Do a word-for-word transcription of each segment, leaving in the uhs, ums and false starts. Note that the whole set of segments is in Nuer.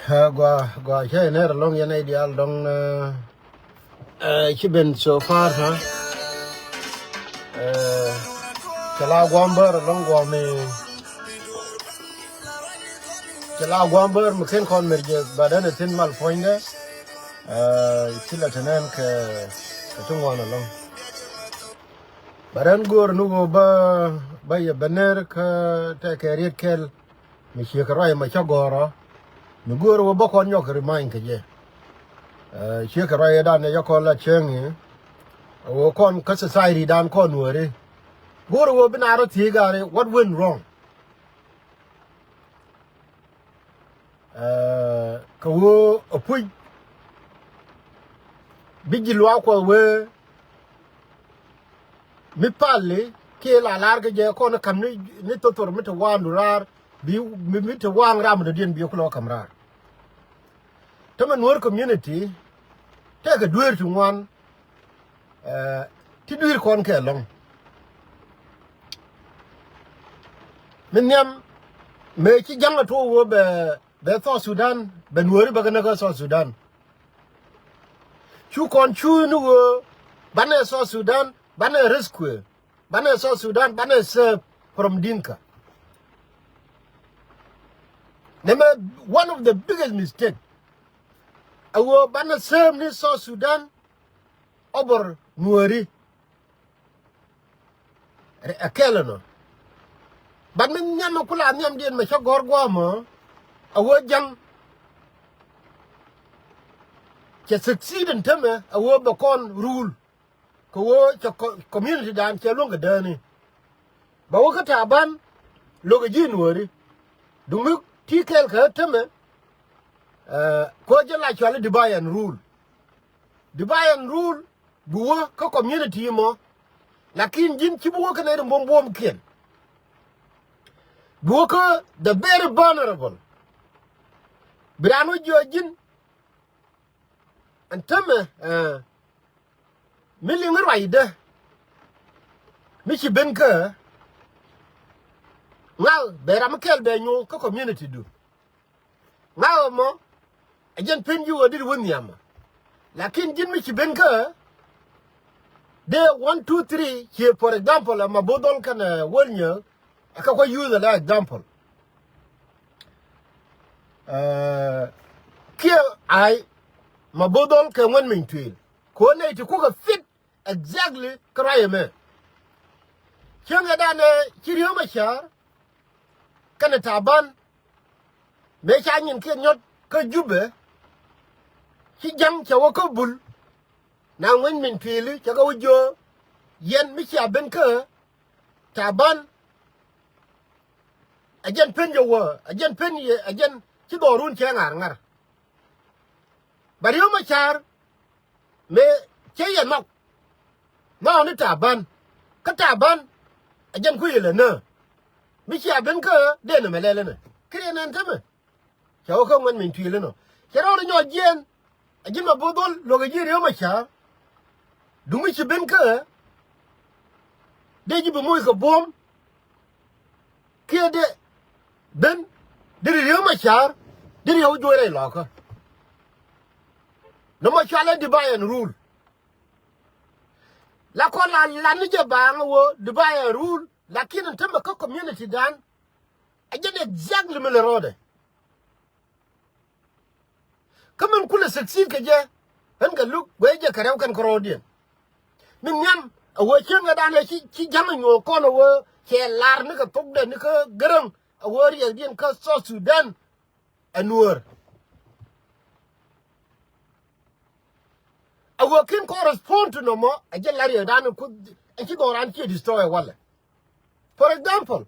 Ɛ, gua, gua cä inɛr ɛlɔŋ yɛn ɛ diaal dɔŋ, ɛ, ɛ, ci ben so far, ha? Ɛ, cɛ la guam bär ɛlɔŋ guam ɛ, cɛ la guam bär mi ken kɔn mir jɛ, but ɛn ɛ thin mal puɔ̱nydɛ. Ɛ, ci la tenen kɛ, kɛ ti ŋuan ɛlɔŋ. But ɛn go̱o̱r ni ɣöö bä, bä yɛ bä ner kä tɛkɛ riet kɛl. Mi ciek kɛ ruac ma cä gɔ̱rä. Mi go̱o̱r ɣöö bä kɔn nyɔk remind kɛ jɛ. Ɛ, ciek kɛ ruac dan ɛ yɛ kɔn la cieŋ i̱. Ɣöö kɔn kä society dan kɔn wääri. Go̱o̱r ɣöö bi na rɔ thiec gari, what went wrong? Ɛ, kɛ ɣöö ɛ puc bi ji̱ luaak kuɔth wee mi pali kiɛ la lar kä jɛ kɔn kam ni, ni thothor mi te waŋdu raar bi, mi, mi te waŋ ram dɔ̱diɛn bi kulɔ kam raar. Tämɛ Nuer community tɛkɛ dueer ti ŋuan, ɛ, ti dui̱r kɔn kɛ lɔ̱ŋ. Mi nhiam mëë ci ja̱ŋ a tuɔɔk wee bɛ, bɛ South Sudan, bɛ Nuääri bɛ kɛ näk kä South Sudan. Cu kɔn cu ni wee banɛ South Sudan, banɛ rescue, banɛ South Sudan, banɛ save from Dinka. Nɛmɛ one of the biggest mistake. A wee banɛ save ni South Sudan, over Nuääri. Ɛ kɛl ɛnɔ. But mi nhiam mi kula nhiamdiɛn mɛ cä gɔ̱r gua̱a̱mɔ, a wee ja̱ŋ cɛ succeed in tämɛ, a wee bɛ kɔn rule. Kɛ wee cɛ co-, community dan cɛ luäŋ kɛ dääni. Bɛ wä kä Taban, lo̱kɛ ji̱ Nuääri. Duŋ mi ti kɛl kɛ tämɛ, ɛ, kɛ wee jɛ la cuali divide and rule. Divide and rule, bi wä kä community mɔ. Lakin ji̱n ci bi wä kä nɛy ti buɔ̱m buɔ̱mkiɛn. Bi wä kä the very vulnerable. Bi raan wä jiɔ ji̱n. Ɛn tämɛ, ɛ, mi liŋ ruacdä. Mi ci ben kä. Ŋa̱ bɛ ram mi kɛl bɛ nyuɔ̱th kä community du. Ŋa̱ ɛmɔ, ɛ jɛn pen ji̱ ɣöö deri wä nhiamä. Lakin ji̱n mi ci ben kä, dee one, two, three, ci, for example, ɛ Mabothol kɛnɛ Wol Nyääk, ɛ kɛ kua̱ use ala example. Ɛ, kiɛ ay, Mabothol kɛ Ŋuɛn Meny Tuil. Kɛ ɣöö nɛy ti kukɛ fit exactly kä ruac ɛmɛ. Cäŋɛ danɛ ci Riek Machar kɛnɛ Taban. Mëë ca nyinkiɛn nyɔt kä Jubɛ, ci ja̱ŋ cɛ wä kä Bul. Na Ŋuɛn Meny Tuil cɛ kɛ wä jiök, yɛn mi cia ben kä Taban. Ɛ jɛn pen jɛ wä, ɛ jɛn pen yɛ, ɛ jɛn ci dhɔrun cɛ ŋa̱r ŋa̱r. Bɛ Riek Machar mëë cɛ yɛ nhɔk. Nhɔk ni Taban. Kä Taban, ɛ jɛn kui̱ ilɛ nä. Mi cia ben kä dee nɛmɛ lɛl inɛ. Kɛ riɛn ɛn tämɛ. Cɛ wä kä Ŋuɛn Meny Tuil inɔ. Cɛ rɔɔdɛ nyɔk jiɛɛn. Ɛ ji̱n Mabothol, luɔkɛ ji̱ Riek Machar. Duŋ mi ci ben kä. Dee ji̱ bi moc kɛ buɔ̱m. Kiɛ dee ben, deri Riek Machar, deri yɛ wä juɔc rɛy lɔkä. Nɔmɔ cualɛ divide and rule. La kɔn la lat ni jɛ baaŋ wä divide and rule, lakin ɛn tämɛ kä community dan. Ɛ jɛn exactly mi lɛ rɔɔdɛ. Kä min kulɛ succeed kɛ jɛ, ɣän kɛ luk guey jɛ kɛ rɛw kɛn kärɔɔdiɛn. Min nhiam, a wee cieŋ ɛ danɛ ci, ci ja̱ŋ ɛ nyuɔ̱ɔ̱k kɔn a wee cɛ lar ni kɛ thokdɛ ni kä Gäräŋ, a wee riɛkdiɛn kä South Sudan ɛ Nuäär. A wee kin kɔn respond to nɔmɔ, a jɛ lar riɛkdan ɛ kuth, ɛ ci dhɔran ciɛ destroy walɛ. For example,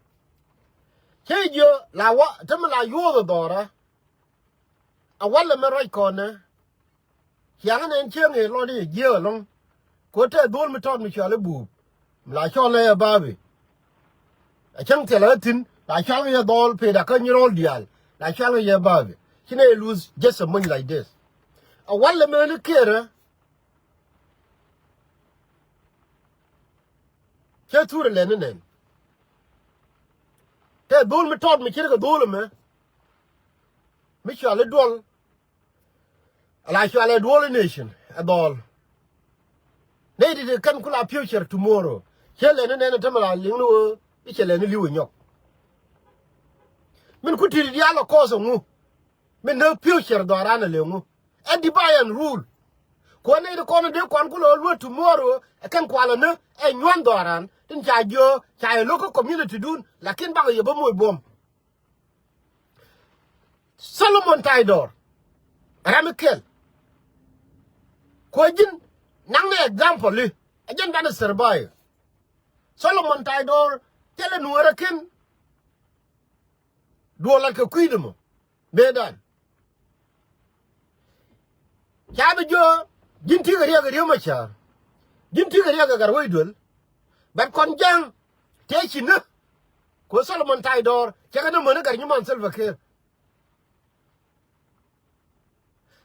cɛ jiö la wa, tämɛ la yuɔth ɛ dhɔra. A walɛ mɛ ruac kɔnɛ. Ciaŋ nɛn cieŋ i̱ lɔt i̱ jiëë ɛlɔ̱ŋ. Ku tɛ dhol mi tɔt mi cɔal i̱ buup. La cɔl ɛ babi. A cäŋ thilɛ ɛ thi̱n la cɔal kɛ yɛ dhɔl pet a kä nyirɔl diaal. La cɔal kɛ yɛ babi. Ci nɛ i̱ luth just a muny like this. A wal lɛ mɛn i̱ kierä. Cɛ thurɛ lɛn inɛn. Tɛ dhol mi tɔt mi ce̱tkɛ dhol ɛmɛ. Mi cɔal i̱ duɔl. Ala cɔal ɛ duɔl i̱ nation ɛ dhɔl. Nɛy ti ti kɛn ku la future tomorrow. Cɛ lɛn inɛn ɛ tämɛ la liŋ ni ɣöö i̱ cɛ lɛn i̱ li̱w ɛ nyɔk. Min ku ti̱t diaal ɛ kɔɔth ɛŋu. Min ni future dhɔran ɛ lɛ ŋu. Ɛ divide and rule. Kuɔn nɛy ti kɔn ɛ dee kɔn ku lɔ luet tomorrow ɛ kɛn kualɛ ni ɛ nyuan dhɔran tin ca jiö ca yɛ lo̱k kä community dun lakin bakɛ yɛ bä moc buɔ̱m. Solomon Taidor. Ram mi kɛl. Kuɛ ji̱n naŋ ni example i̱ ɛ jɛn banɛ survive. Solomon Taidor thilɛ nuɔrɛ ken. Duɔl lat kɛ kui̱dɛ mɔ. Mëëdan. Ca bi jiö ji̱n ti̱kɛ riɛk ɛ Riek Machar. Ji̱n ti̱kɛ riɛk ɛ Gatwec Duel. Bɛt kɔn ja̱ŋ tëë ci näk. Ku Solomon Taidor cɛ kɛ ni mäni Gat Nyiman Salva Kiir.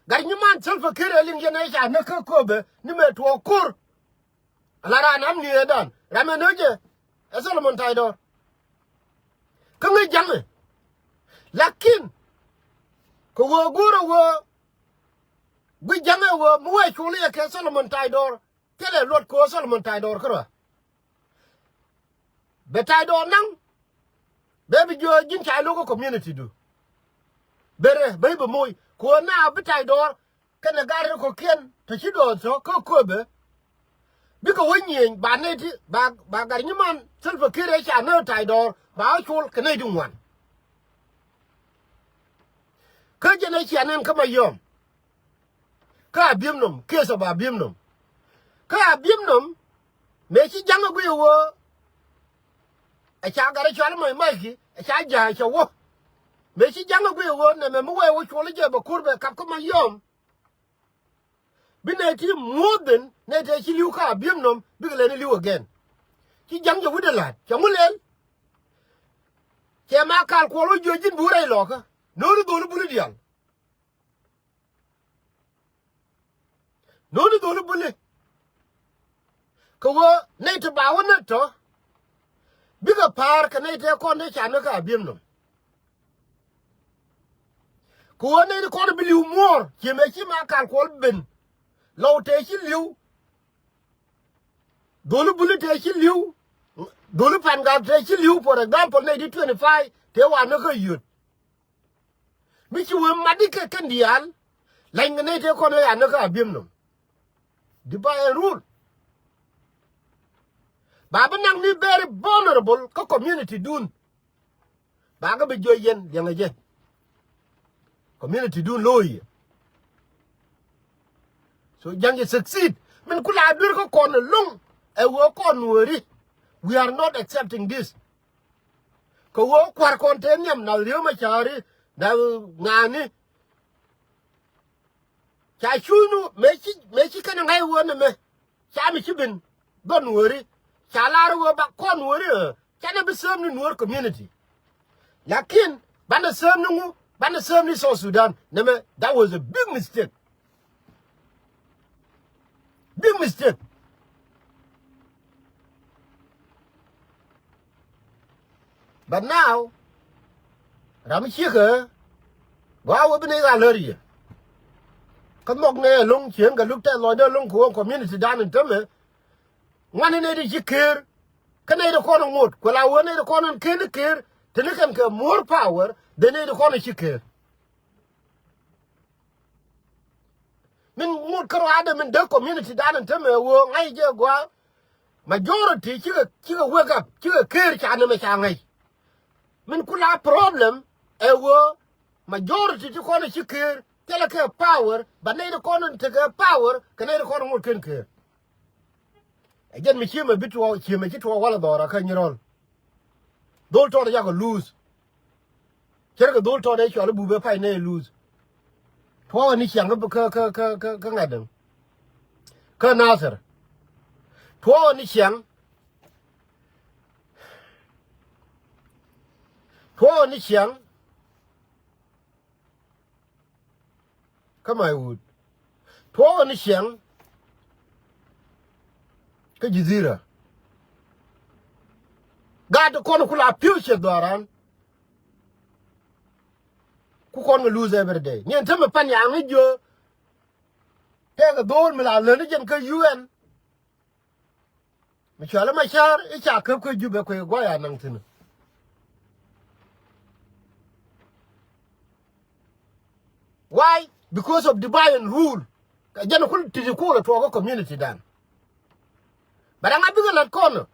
Gat Nyiman Salva Kiir ɛ liŋ yɛn ɛ ca näk kä Köpɛ ni mëë tuɔɔk ko̱r. Ala raan am ni ëëdan ram ɛ nööcɛ ɛ Solomon Taidor. Kä ŋäc ja̱ŋɛ. Lakin kɛ ɣöö go̱o̱rä ɣöö guic ja̱ŋɛ ɣöö mi wee cul i̱ ɛ kɛ Solomon Taidor. Thilɛ luɔt kɛ ɣöö Solomon Taidor kärɔa. Bɛ Taidor naŋ. Bɛ bi jiö ji̱n ca lo̱k kä community du. Bɛ rɛ bɛ i̱ bɛ moc kɛ ɣöö na bi Taidor. Kɛnɛ gat rɛ kɔ̱kiɛn te ci dɔɔth tɔ kä Köpɛ. Bikɛ wä nyieny ba nɛy ti ba, ba Gat Nyiman Salva Kiir ɛ ca nä Taidor ba wä col kɛ nɛy ti ŋuan. Kä jɛn ɛ cia nɛn kä Mayom. Kä Abiemnom, case of Abiemnom. Kä Abiemnom mëë ci ja̱ŋ ɛ guic ɛ ɣöö ɛ ca gat ɛ cɔal Mai Maiki ɛ ca ja̱a̱c cɛ wä. Mëë ci ja̱ŋ ɛ guic ɛ ɣöö nɛmɛ mi wee wä col i̱ jɛ bɛ ko̱r bɛ kap kä Mayom. Bi nɛy ti more than nɛy tëë ci li̱w kä Abiemnom bikɛ lɛni li̱w again. Ci ja̱ŋ jɛ wi̱cdɛ la̱t cɛ ŋu lɛl. Cɛ Makal Kuɔl wä jiö ji̱n bi wä rɛy lɔkä. No̱o̱ni dholi buli diaal. No̱o̱ni dholi buli. Kɛ ɣöö nɛy ti ba wä nät tɔ. Bikɛ pa̱a̱r kɛ nɛy tëë kɔn dee ca nä kä Abiemnom. Kɛ ɣöö nɛy ti kɔn bi li̱w muɔ̱ɔ̱r ciɛ mëë ci Makal Kuɔl ben. Lɔw tëë ci li̱w. Dholi buli tëë ci li̱w. Dholi Pangak tëë ci li̱w, for example, nɛy ti twenty five tëë wa nä kä yöt. Mi ci wee mat i̱ kɛ kɛn diaal. Lany kɛ nɛy tëë kɔn ɛ ya nä kä Abiemnom. Divide and rule. Ba bi naŋ ni very vulnerable kä community dun. Bakɛ bi jiö yɛn liɛŋɛ jɛ. Community dun lo̱o̱ yɛ. So ja̱ŋ jɛ succeed. Min ku la duer kä kɔn ɛlɔ̱ŋ. Ɛ ɣöö kɔn Nuääri. We are not accepting this. Kɛ ɣöö kua̱r kɔn te nhiam nath Riek Machar i̱ nath ŋa̱a̱ni. Ca cuucni mëë ci, mëë ci kɛn ɛ ŋa̱c ɣöö nɛmɛ. Ca mi ci ben dhɔn Nuääri. Ca lar ɣöö ba kɔn Nuääri ɛ. Canɛ bi sääm ni Nuäär community. Lakin banɛ sääm ni ŋu, banɛ sääm ni South Sudan. Nɛmɛ, that was a big mistake. Big mistake. But now, ram mi ciekɛ gɔaa wee bi ni ɣa̱ lär yɛ. Kä nhɔk nɛ ɛlɔ̱ŋ cieŋ kɛ luk tɛth lɔcdä ɛlɔ̱ŋ kɛ ɣöö community dan in tämɛ. Ŋuani nɛy ti ci Kiir. Kä nɛy ti kɔn in ŋot kuɛ la wee nɛy ti kɔn in ken i̱ Kiir. Te ni kɛn kɛ more power than nɛy ti kɔn in ci Kiir. Min ŋot kä ruaadɛ min dee community dan in tämɛ ɣöö ŋa̱c jɛ gɔaa. Majority cikɛ, cikɛ wake up, cikɛ Kiir ca nɛmɛ ca ŋa̱c. Min ku la problem ɛ ɣöö majority ti kɔn in ci Kiir thilɛ kɛ power, but nɛy ti kɔn in tekɛ power kɛ nɛy ti kɔn in ŋot ken Kiir. Ɛ jɛn mi ciemɛ bi tuɔɔk, ciemɛ ci tuɔɔk walɛ dhɔra kä Nyirɔl. Dhol tɔt jakɔ luuth. Cärkɛ dhol tɔt ɛ cɔal i̱ bupɛ pay nɛ luuth. Tuɔɔk ni ciaŋ kä, kä, kä, kä, kä ŋa̱t däŋ. kä Nathir. Tuɔɔk ni ciaŋ. Tuɔɔk ni ciaŋ. Kä Maiwut. Tuɔɔk ni ciaŋ. Kä Jidhira. Gaat kɔn ku la pi̱w ciɛ dhɔaran. Ku kɔn kɛ lose every day. Niɛn te mi pan yaŋ ni jiö. Tɛkɛ dho̱o̱l mi la lät ni jɛn kä U N. Mi cuali Macar i̱ ca käp kä Jubɛ kuɛ guay a naŋ thi̱n. Why? Because of divide and rule. Kɛ jɛn kul ti ti kul a tuɔɔk kä community dan. But ɛŋa bikɛ lat kɔn?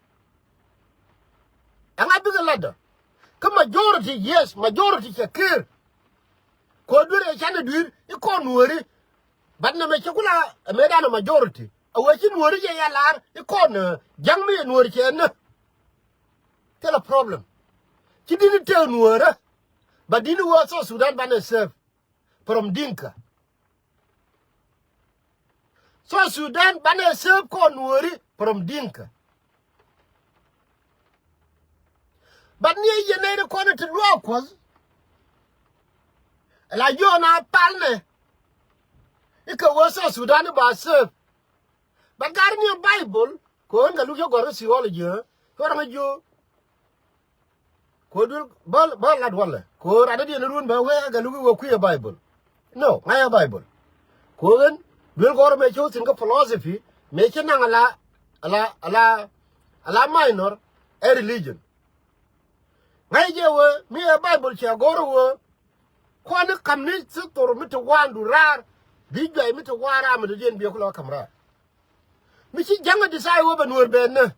Ɛŋa bikɛ lat dɔ? Kä majority, yes, majority cɛ kër. Kɛ duer ɛ canɛ duer i̱ kɔn Nuɔri. But nɛ mɛ cɛ kula ɛ mɛ dan ɛ majority. A wee ci Nuɔri cɛ ya lar i̱ kɔn, eh, ja̱ŋ mi ɛ Nuɔri cɛ nä. Thilɛ problem. Ci dini tëë Nuɔrä. But dini wee South Sudan banɛ serve from Dinka. South Sudan banɛ serve kɔn Nuɔri from Dinka. But ni yɛ nɛy ti kɔn ti luaak Kuɔth. La jiɔn a palnɛ. Ikɛ wee South Sudan i̱ ba serve. But gat ni Bible, kɛ ɣän kɛ luk cä gɔr kä theology, kɛ ɣän jiö. Kɛ ɣän duel bä, bä lat walɛ. Kɛ ɣän ran ni diɛn run bä wee kɛ luk wee kui̱ ɛ Bible. No, ŋa̱c ɛ Bible. Kɛ ɣän duel gɔr mëë cä wä thi̱n kä philosophy, mëë cä naŋ ala, ala, ala, ala minor ɛ religion. Ŋa̱c jɛ wee mi ɛ Bible cɛ gɔr wee. Kuɔni kam ni thithor mi ti waan du raar. Bi juay mi ti waan raar mi ti diɛn biɛ kulɔ kam raar. Mi ci ja̱ŋ a decide wee bɛ Nuɔr bɛ nä.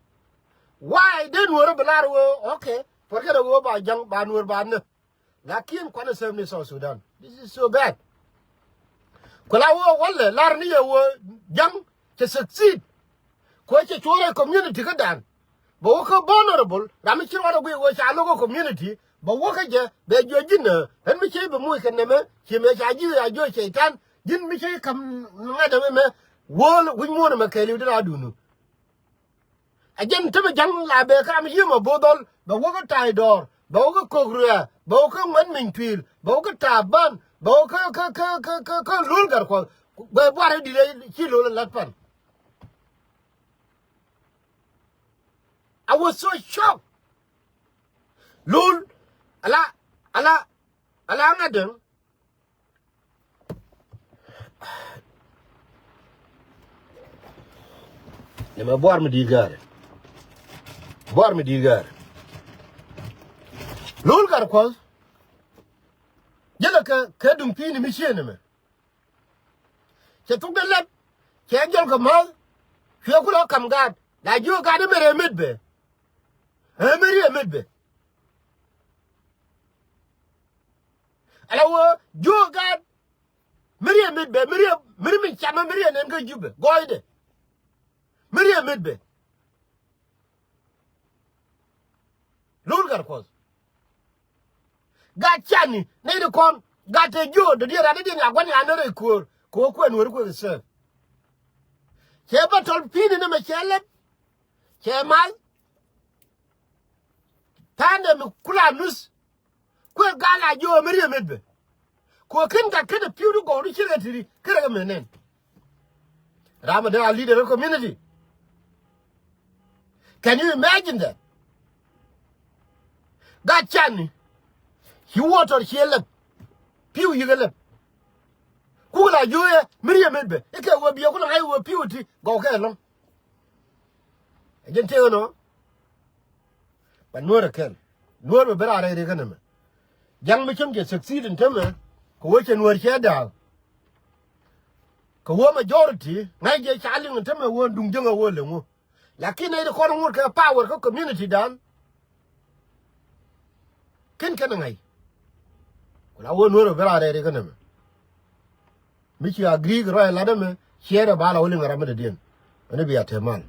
Why dee Nuɔr bɛ lar wee, okay. Forget wee ba ja̱ŋ ba Nuɔr ba nä. Lakin kuanɛ sɛm ni South Sudan. This is so bad. Kula wee walɛ lar ni yɛ wee ja̱ŋ cɛ succeed. Kuɛ cɛ cuɔrɛ community kä dan. Bɛ wä kä vulnerable, ram mi ci ruɔt a guiy wee ca lo̱k kä community, bɛ wä kä jɛ, bɛ juɔc ji̱n, ɛ, ɣän mi ci bɛ muc kɛ nɛmɛ, ci mɛ ca ji̱ a juɔc cɛy-tan, ji̱n mi ci ka̱m ŋa̱t ɛmɛ mɛ, wäl wi̱c muɔ̱ɔ̱n ɛmɛ kɛɛliw di raadun. Ɛ jɛn te mi ja̱ŋ la bɛ kä ram yi̱em a bo̱o̱th dhɔl, bɛ wä kä Ta̱y Dɔɔr, bɛ wä kä Kok Ruɛ̈ɛ̈, bɛ wä kä Ŋuɛ̈t Miny Tui̱l, bɛ wä kä Ta̱a̱ban, bɛ wä kä, kä, kä, kä, kä, kä Lo̱l Gatkuɔth, bɛ buar i̱ di̱t ɛ ci Lo̱l ɛ la̱t pan. I was so shocked. Lo̱l, ala, ala, ala ŋa̱t däŋ. Nɛmɛ buar mi di̱i̱t ga̱a̱rɛ. Buar mi di̱i̱t ga̱a̱rɛ. Lo̱l Gatkuɔth. Jälɛ kɛ, kɛ duŋ pi̱i̱ni mi ciëënɛ mɛ. Cɛ thuk dee lɛp, cɛ jɔl kɛ ma̱th, cuɛ kulɛ kam gaat, la jiök gaat i̱ mɛr ɛ met bɛ. Ɛ mɛr ɛ met bɛ. Ala wee jiök gaat, mɛr ɛ met bɛ, mɛr ɛ, mɛr mi camä, mɛr ɛ nɛn kä Jubɛ, gɔɔydɛ. Mɛr ɛ met bɛ. Lo̱l Gatkuɔth. Gat cani nɛy ti kɔn gat te jiö dɔ̱diɛn ran ni diɛn ya gua̱n ya nä rɛy köör kɛ wä kuɛn weri kuɛ kɛ sɛɛp. Cɛ bä tɔl pi̱i̱ni ni mɛ cɛ lɛp cɛ mal. Tha̱a̱n dee mi kula nuth kuɛ gal a jiö mi riɛ met bɛ. Kɛ wä ken gat ken a pi̱w ni gɔw ni ci rɛ ti ri ken rɛ kɛ mɛ nɛn. Ram a dee a leader of community. Can you imagine that? Gat cani ci water ci lɛp. Pi̱w yikɛ lɛp. Kuk la juuyɛ mi riɛ met bɛ ikɛ wee biɛ ku la ŋa̱c wee pi̱w ti gɔw kɛ lɔŋ. Ɛ jɛn tëë nɔ. Ba Nuɔr ɛ kɛl. Nuɔr bɛ ben a rɛy ri kä nɛmɛ. Ja̱ŋ mi cäŋ cɛ succeed in tämɛ kɛ wee cɛ Nuɔr cɛ da̱a̱k. Kɛ wee majority ŋa̱c jɛ ca liŋ in tämɛ wee duŋ jäŋ a wee leŋ wä. Lakin nɛy ti kɔn ŋot kɛ power kä community dan. Ken kɛn ŋa̱c. Ku la wee Nuɔr bɛ ben a rɛy ri kä nɛmɛ. Mi ci agree kɛ ruac lat ɛmɛ ciɛɛr ɛ ba la wä liŋ ɛ ram mi dɔ̱diɛn. Ɛn i̱ bia te mal.